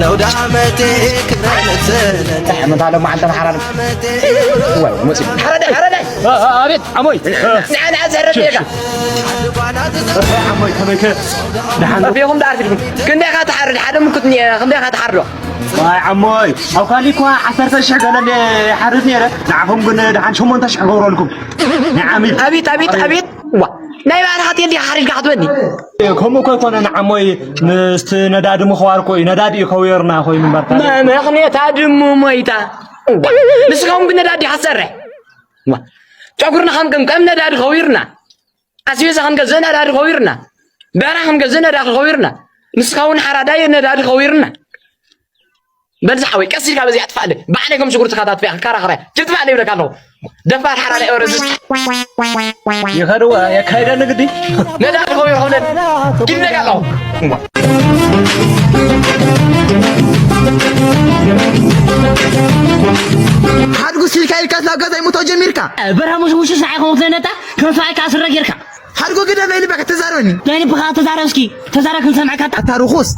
ኣውደ ዓመቴ ክብረ መሰለና። እንታይ ዓመት ኣሎ መዓልቲ ሓራር? ወይ፣ መፂ። ሓረደ፣ ሓረደ። ኣ-፣ ኣ-፣ ኣቤት፣ ዓሞይ። ንዓ፣ ንዓ፣ ዘረብ ሸ-፣ ሸ-፣ ዓሞይ፣ ከመይከ? ደሓን። ጠፊእኹም ደኣ ኣርፊድኩም። ክንደይ ኢኻ ትሓርድ? ሓደ ምኩት እኒአ፣ ክንደይ ኢኻ ትሓርዶ? ዋይ፣ ዓሞይ፣ ኣብ ካሊ እኳ ዓሰርተ ሽሕ ገለ እንደ ይሓርድ ነይረ። ንዓኹም ግን ደሓን ሸሞንተ ሽሕ ገብረልኩም። ንዓሚ። ኣቤት፣ ኣቤት፣ ኣቤት። ዋ፣ ናይ ባዕልኻ ቴል ዲኻ ሓሪድካ ክትበኒ? ከምኡ እኮ ኣይኮነን ዓሞይ፣ ምስቲ ነዳዲ ምኽዋር እኮ እዩ። ነዳዲ እዩ ከውየርና ኮይኑ እምበር። መ-፣ መኽኔታ ድሙ ሞይታ። ንስኻውን ብነዳዲ ኢኻ ትሰርሕ። ዋ፣ ጨጉርና ከም፣ ከም፣ ከም ነዳዲ ከውይርና። ኣስቤዛ ክንገዝእ ነዳዲ ከውይርና። ባራ ክንገዝእ ነዳዲ ከውይርና። ንስኻውን ሓራዳይ ነዳዲ ከውይርና። በል ዝሓወይ፣ ቀስ ኢልካ በዚኣ ጥፋኣለይ። ባዕለይ ከም ሽጉርቲ ካታ ጥፊኣ ክከራኸራ። ጅብ ጥፋኣለይ ይብለካ ኣለኹ። ደፋር ሓራዳ ኤወረዝ። ይኸድዋ፣ የካይዳ ንግዲ። ነዳ ድኸው ይኾነን። ጅብ ነጋ ኣለኹ። ሓድጉ ሲልካ ኢልካስ ናብ ገዛ ይምቶ ጀሚርካ። በርሃ ሙሽሙሽስ ንዓይ ከምኡ ትነጣ፣ ከም ሰብኣይ ከኣ ስረ ጌርካ። ሓድጎ ግደ ናይ ልበካ ተዛረበኒ። ናይ ልብኻ ተዛረብ እስኪ። ተዛረብ ክንሰምዐካ። ኣታ ርኹስ።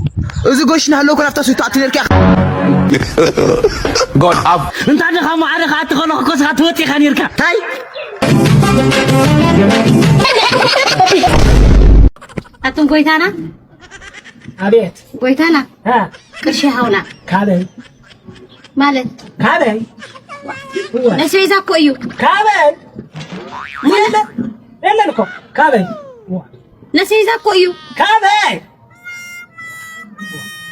እዚ ጎሽ ናህለውኮ ናብታ ሱቶ ኣትነርካ። God have እንታ ደኻ ማዕረ ከኣ ትኸሎ ኮስኻ ትወጥ ኢኻ ኔርካ። ታይ? ኣቱም ጎይታና። ኣቤት። ጎይታና። እ። ቅርሺ ሃውና። ካበይ? ማለት? ካበይ? ነስቤዛ እኮ እዩ። ካበይ? የለ-፣ የለን እኮ። ካበይ? ነስቤዛ እኮ እዩ። ካበይ?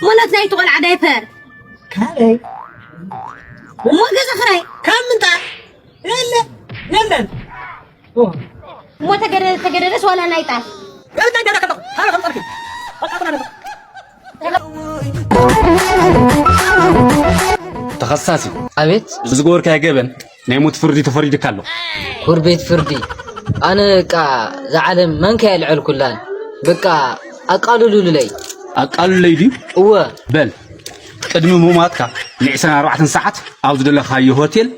ማለት ናይቲ ቆልዓ ዳይፐር። ካበይ? እሞ ገዛ ክራይ። ካብ ምንታይ? የለ-፣ የለን። እሞ ተገደ-፣ ተገደደስ ዋላ ናይ ጣል? ተኸሳሲ፣ ኣቤት። ዝገበርካዮ ገበን ናይ ሞት ፍርዲ ተፈሪዱካ ኣሎ። ኩር ቤት ፍርዲ። ኣነ በቃ፣ እዛ ዓለም መንካ የልዐልኩላን። በቃ፣ ኣቃልሉለይ። ኣቃልለይ ድዩ? እወ። በል፣ ቅድሚ ምሟትካ ንዒስራን ኣርባዕተን ሰዓት ኣብ ዝደለኻዮ ሆቴል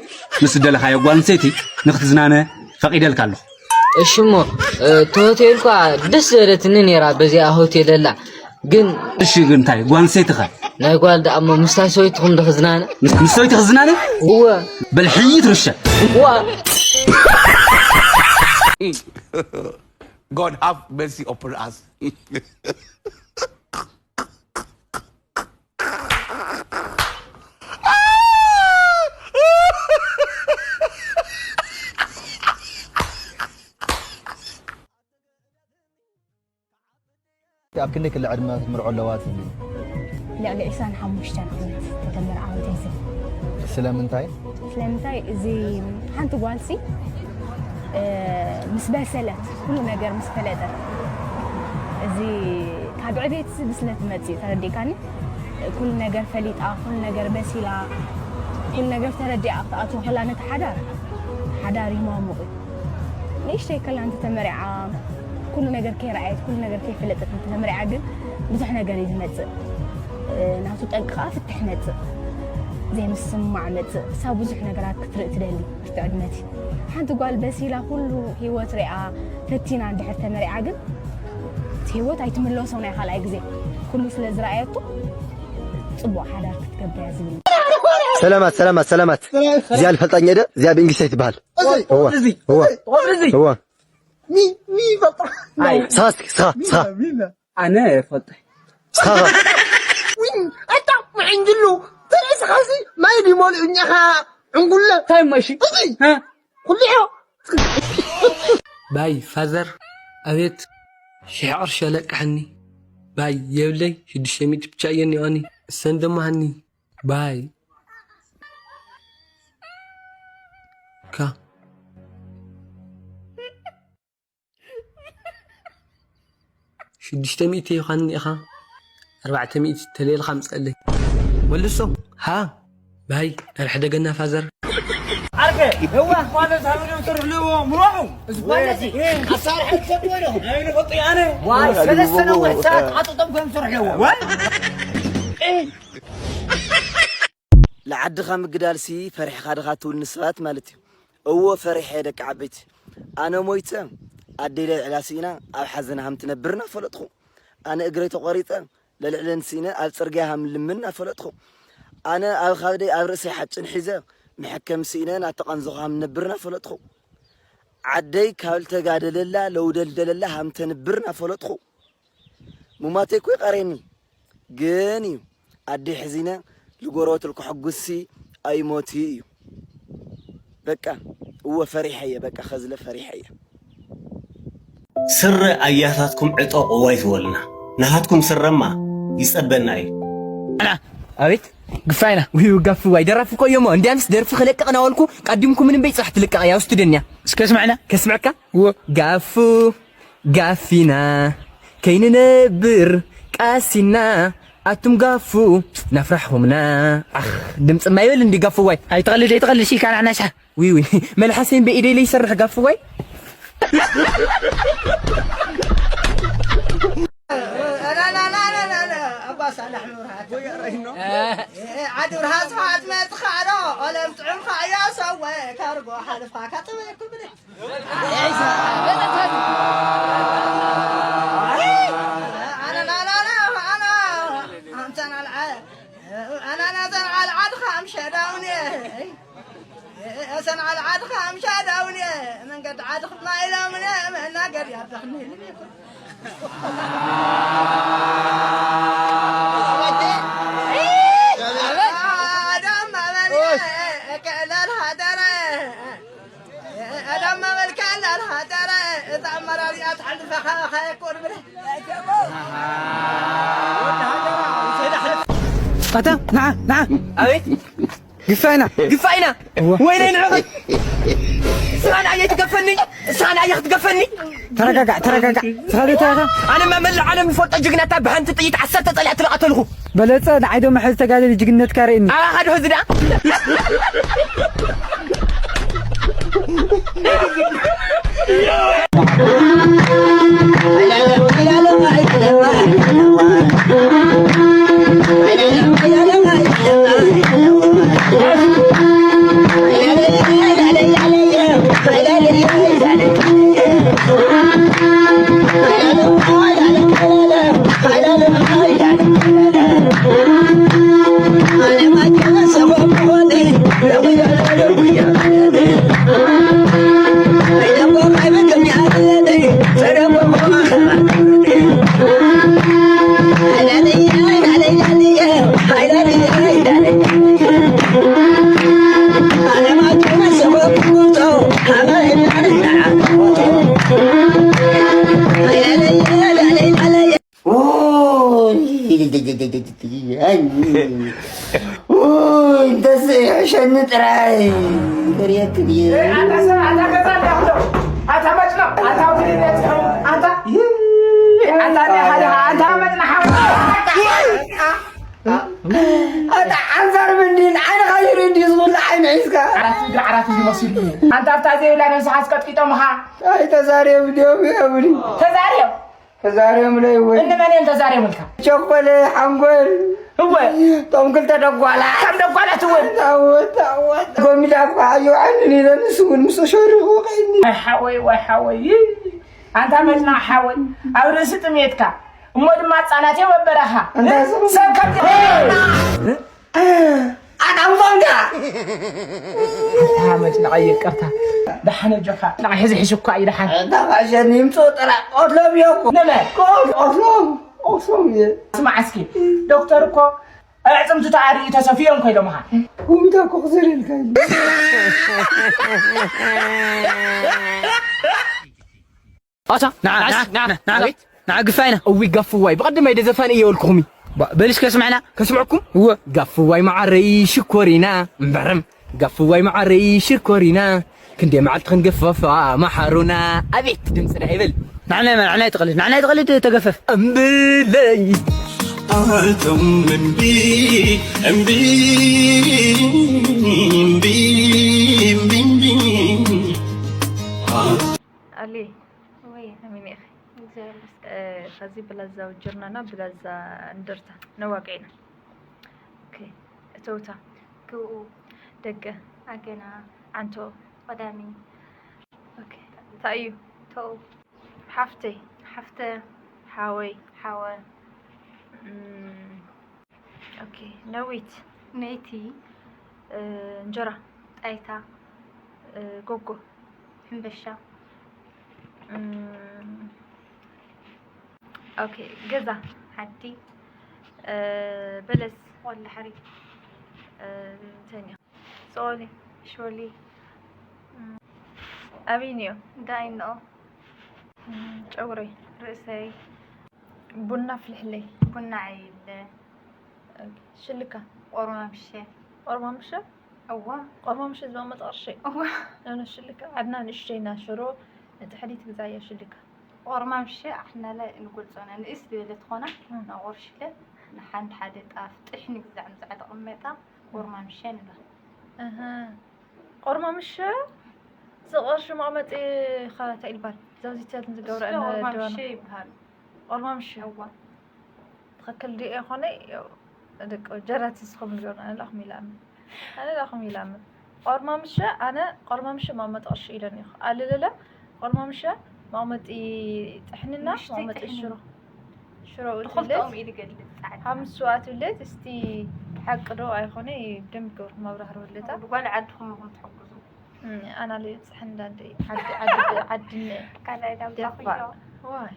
ምስ ዝደለኻዮ ጓል ኣንስተይቲ ንክትዝናነ ፈቒደልካ ኣለኹ። እሺ እሞ፣ እ፣ እቲ ሆቴል እኳ ደስ ዝበለትኒ ነይራ በዚኣ ሆቴል ኣላ። ግን እሺ፣ ግን እንታይ? ጓል ኣንስተይቲ ኸ? ናይ ጓል ደኣ እሞ ምስታ ሰበይትኹም ዶ ክዝናነ? ምስ፣ ምስ ሰበይቲ ክዝናነ? እወ። በል ሕይት ርሸ። እዋ። God have mercy upon us. ኣብ ክንደይ ክሊ ዕድመ ክትምርዖ ኣለዋ ትብሊ? ልዕሊ ዒስራን ሓሙሽተን ዓመት ተተመርዓወት እየ ዝብል። ስለምንታይ? ስለምንታይ? እዚ ሓንቲ ጓልሲ፣ እ፣ ምስ በሰለት፣ ኩሉ ነገር ምስ ፈለጠት፣ እዚ ካብ ዕቤትሲ ብስለት ይመጽእ፣ ተረዲእካኒ? ኩሉ ነገር ፈሊጣ፣ ኩሉ ነገር በሲላ፣ ኩሉ ነገር ተረዲኣ ክትኣትዎ ከላ ነቲ ሓዳር፣ ሓዳር ይማሙቕ እዩ። ንእሽተይ ከላ እንተተመሪዓ፣ ኩሉ ነገር ከይረኣየት፣ ኩሉ ነገር ከይፈለጠት እንተተመሪዓ ግን ብዙሕ ነገር እዩ ዝመጽእ። እ፣ ናቱ ጠንቂ ከኣ ፍትሕ መጽእ፣ ዘይምስምማዕ መጽእ። እሳ ብዙሕ ነገራት ክትርኢ ትደሊ ኣብቲ ዕድመ እቲ። ሓንቲ ጓል በሲላ ኩሉ ህይወት ሪኣ ፈቲና እንድሕር ተመሪዓ ግን እቲ ህይወት ኣይትምለሶ ናይ ካልኣይ ግዜ። ኩሉ ስለ ዝረኣየቶ ጽቡቕ ሓዳር ክትገብር እያ ዝብል። ሰላማት፣ ሰላማት፣ ሰላማት። እዚኣ ልፈልጣኛ እደ፣ እዚኣ ብእንግሊዝ ኣይትበሃል። እዚ፣ እዋ፣ እዚ፣ እዋ፣ እዚ። እዋ። ሚ፣ ሚ ይፈልጣ። ኣይ። ስኻ እስኪ፣ ስኻ፣ ስኻ። ሚና፣ ሚና። ኣነ እፈልጥ። ስኻ፣ ስኻ። ዊን፣ ኣታ፣ ምዕንጅሉ፣ ተለይ ስኻ ሲ፣ ማይ ድዩ መሊኡ እኛኻ ዕንጉለ? እንታይ እሞ እሺ? እዚ። እ? ኩሉ ኢሖ። ባይ ፋዘር፣ ኣቤት። ሽሕ ቅርሺ ኣለቅሐኒ። ባይ የብለይ፣ ሽዱሽተ ሚእቲ ብቻ እየን እኒኦኒ። እሰን ደማ ሃኒ። ባይ። ካ። ሽዱሽተ ሚእቲ ይኾንኒ ኢኻ? ኣርባዕተ ሚእቲ ተልየልካ ምጸለይ። መልሶ። ሃ? ባይ፣ ናይ ሕደገና ፋዘር። ዓርከ፣ እዋ፣ ኳነ ሳብሪ ትርልዎ ምሮሑ። እዚ ኳነ እዚ፣ ኣሳርሐ ሰብ ወዶ። ኣይ፣ ንፈልጦ ኣነ። ዋይ፣ ሰለስተ ነዊሕ ሰዓት ዓጥጦም ከም ዝሰርሕዎ። ዋይ። ንዓድኻ ምግዳልሲ ፈሪሕኻ ድኻ ትውል ንሰባት ማለት እዩ። እዎ ፈሪሐ ደቂ ዓበይቲ። ኣነ ሞይተ ኣደይ ለልዕላ ስኢና ኣብ ሓዘን ሃም ትነብር እናፈለጥኹ። ኣነ እግረይ ተቖሪፀ ለልዕለን ስኢነ ኣብ ጽርግያ ሃም ልምን ኣፈለጥኹ። ኣነ ኣብ ኻብደይ ኣብ ርእሰይ ሓጭን ሒዘ መሐከም ስኢነ ናተቐንዘኹ ሃም ነብርን ኣፈለጥኹ። ዓደይ ካብ ልተጋደለላ ለውደልደለላ ሃም ተንብርን ኣፈለጥኹ። ሙማተይ እኮ ይቐሬኒ ግን እዩ ኣደይ ሕዚነ ልጎሮት ልክሕጉሲ ኣይሞት እዩ። በቃ እወ ፈሪሐየ በቃ ኸዝለ ፈሪሐየ። ስረ ኣያታትኩም ዕጠቑዎ ኣይትበሉና። ናሃትኩም ስረማ ይጸበና እዩ። ኣቤት ግፋይና ውይ ጋፍዋይ ደራፊ እኮ እዮሞ እንዲያንስ ደርፊ ክለቅቕ ናወልኩ ቀዲምኩ ምንም በይ ጽራሕ ትልቀቕ ያው ስቱድንያ እስከ ስምዕና ከስምዕካ እዎ ጋፉ ጋፊና ከይንነብር ቃሲና ኣቱም ጋፉ ናፍራሕኹምና ኣኽ ድምፂ ማይበል እንዲ ጋፍዋይ ኣይትቐልድ ኣይትቐልድ ሲካ ናዕናሻ ውይ ውይ መልሓሰይን በኢደይ ለይሰርሕ ጋፍዋይ ዓዲ ብርሃን ስብሓት መፅኻ ዶ ኦለም ጥዑምካ እያ ሰወ ካርጎ ሓልፋ ካጥበ ክብል ኣነ ናላላ ኣነ ኣንተን ኣልዓ ኣነ ናተን ኣልዓድኻ ኣምሸዳውኒ እሰን ዓልዓድኻ ኣምሻዳውኒ መንገዲ ዓድኽማ ኢሎምኒ መናገድ ያርደኽኒ ኣታ ንዓ ንዓ ኣቤት ግፋይና ግፋይና ወይነይ ንዕኺ ስኻ ንዓየ ትገፈኒ ስኻ ንዓየ ክትገፈኒ ተረጋጋዕ ተረጋጋዕ ስኻ ዘይተረጋ ኣነማ መላእ ዓለም ዝፈልጦ ጅግናታ ብሓንቲ ጥይት ዓሰርተ ጸሊኣ ትለቐተልኹ በለጸ ንዓይ ዶ መሐዚ ተጋደሊ ጅግነትካ ርእኒ ኣኻ ዶ ህዚ ደኣ እንተስ ይሕሸኒ ጥራይ ገርየክን እየ። ኣንዛር ምንዲ ንዓይንኻ ይርኢ እንዲ ዝኹሉ ዓይኒ ሒዝካ ዓራት እግሪ ዓራት እዩ መሲሉ። ኣንታ ኣብታ ዘይብላ ነብስኻ ኣስቀጥቂጦምኻ። ኣይተዛርዮም ድዮም ይብሉኒ። ተዛርዮም ተዛርዮምለይ ወይ እንመን እዮም ተዛርዮምልካ? ቸኮለ ሓንጎል እወ እቶም ክልተ ደጓላ ከም ደጓላት እውን ታወት ታወት ጎሚዳ እኳ ኣየውዓልን ኢለ ንሱ እውን ምስ ሸሪኹ ቀይኒ ወይ ሓወይ ወይ ሓወይ ኣንታ መጭናቕ ሓወይ ኣብ ርእሲ ጥሜትካ እሞ ድማ ህፃናት እዮም ኣብ በረኻ ሰብ ከም ኣጣምቶም ድኣ መጭናቕ ይቅርታ ደሓን ኣጆኻ ንዓ ሕዚ ሕዚ እኳ እዩ ደሓን ታባሸኒ ይምፅኡ ጥራ ቆትሎም እዮ እኮ ንመን ቆትሎም ቆትሎም እየ ስማዕ እስኪ ዶክተር እኮ ኣዕፅምቱ ተኣርዩ ተሰፊዮም ኮይዶምኻ ኩሚታ እኮ ክዘርየልካ ኢሉ ኣታ ንዓ ንዓ ንዓ ንዓ ንዓ ግፋይና እዊ ጋፍዋይ ብቐደማይ ደዘፋን እየ ወልኩኹም በልሽ ከስምዕና ከስምዕኩም እወ ጋፍዋይ መዓረይ ሽኮሪና እምበርም ጋፍዋይ መዓረይ ሽኮሪና ክንደይ መዓልቲ ክንገፈፋ መሓሩና ኣቤት ድምፅና ይብል ንዕናይ መን ንዕናይ ትቐልድ ንዕናይ ትቐልድ ተገፈፍ እምብለይ ኣቶም እምቢ እምቢ እምቢ እምቢ እምቢ ኣሊ ወይ ከመይ ኢኺ? ኸዚ ብላዛ ውጅርናና ብላዛ እንደርታ ነዋቅዕና። ኦኬ እተውታ ክብኡ ደገ ኣገና ዓንቶ ቀዳሚ ኦኬ ታዩ ተው ሓፍተይ ሓፍተ ሓወይ ሓወ ኦኬ፣ ነዊት፣ ነይቲ፣ እንጀራ፣ ጣይታ፣ ጎጎ፣ ሕንበሻ። ኦኬ፣ ገዛ፣ ሓዲ፣ በለስ፣ ወላሕሪ፣ እንተኛ፣ ጾሊ፣ ሾሊ። ኣበይ እኒኦ? እንታይ እኒኦ? ጨጉረይ፣ ርእሰይ። ቡና ኣፍልሕለይ። ቡና ዓይለ። ሽልካ። ቆርማምሸ። ቆርማምሸ? እዋ። ቆርማምሸ ዝመመጠ ቅርሺ። እዋ። ነነ ሽልካ ዓድና ንእሽተይና ሽሮ ንጥሕኒ ትግዛያ ሽልካ። ቆርማምሸ ኣሕናለ ንጎልጾና ንእስ ዝበለ ትኾና። ናቆርሽለ ንሓንድ ሓደ ጣፍ ጥሕኒ ግዛዕ ምዛዕ ተቐመጣ። ቆርማምሸ ንብላ። እህ። ቆርማምሸ ዝቕርሺ መቐመጢ ኸ እንታይ ይባል? ዘውዚተን ዝገብረን እሱ ቆርማምሸ ይበሃል። ቆርማምሸ። እዋ። ትኽክል ድየ ይኾነ? ያው ደቂ ጀራት ንስኹም ንገሩና። ኣነ ላኹም ይላምን። ኣነ ላኹም ይላምን። ቆርማምሸ፣ ኣነ ቆርማምሸ መቐመጢ ቅርሺ ኢለን እዩ። ኣለለለ ቆርማምሸ መቐመጢ ጥሕንና ንእሽተይ መቐመጢ ጥሕኒ። ሽሮ። ሽሮ ብኽልተኦም ትብለች። ኢድ ገድል ጻዕዳ። ሓምስ ሰዓት ትብለች። እስቲ ሓቂ ዶ ኣይኾነ? ብደንብ ገብርኩም ኣብራህርወለታ። ጓል ዓድኹም ኢኹም ትሕግዙ። ኣና ለይብፅሐን እንዳንደ ዓዲ ዓዲ ዓድነ ካልኣይ ዳምጣ ደፋ። ክዮ። ዋይ።